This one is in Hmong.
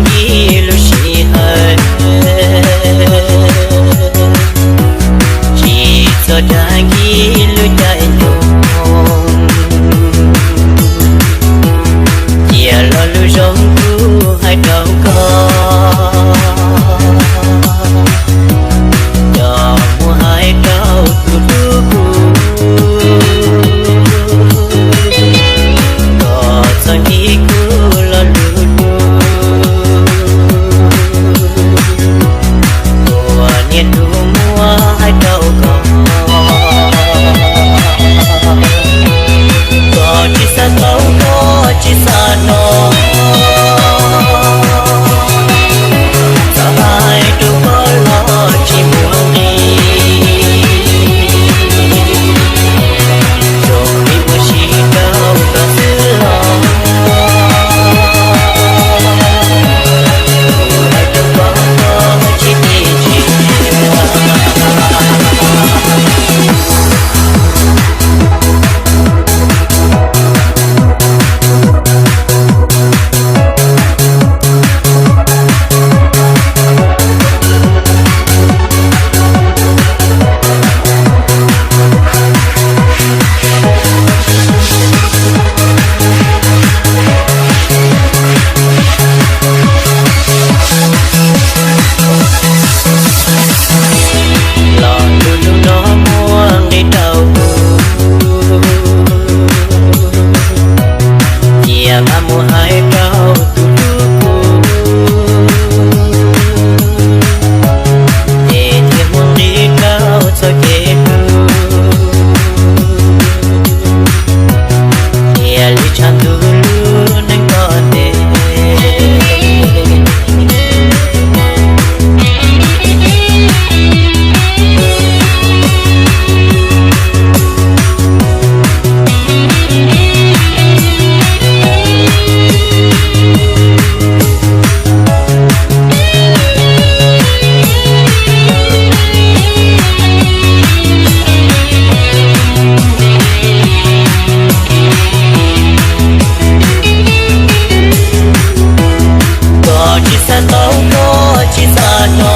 ncig lub sij hawm, tsis txog dag ncig lub caij nyoog, cia lo lus zoo kuv hais rau koj, coj mus hais rau tus hlub kuv, kom txog ncig kuv lo lus, ua niam tus muab hais rau koj, koj tsis xav tau, koj tsis xav hnov, txawm hais rau koj los tsis muaj nqis, zoo li ua si rau koj xwb los, kuv hais rau koj, koj tsis tim tsis los lub hnub no muaj nqis rau kuv, cia mam mus hais rau tus hlub kuv, es thiaj muaj nqis rau txoj kev hlub, thiaj li tshav ntuj lub neej nto ntev. Koj tsis xav tau, koj tsis xav hnov,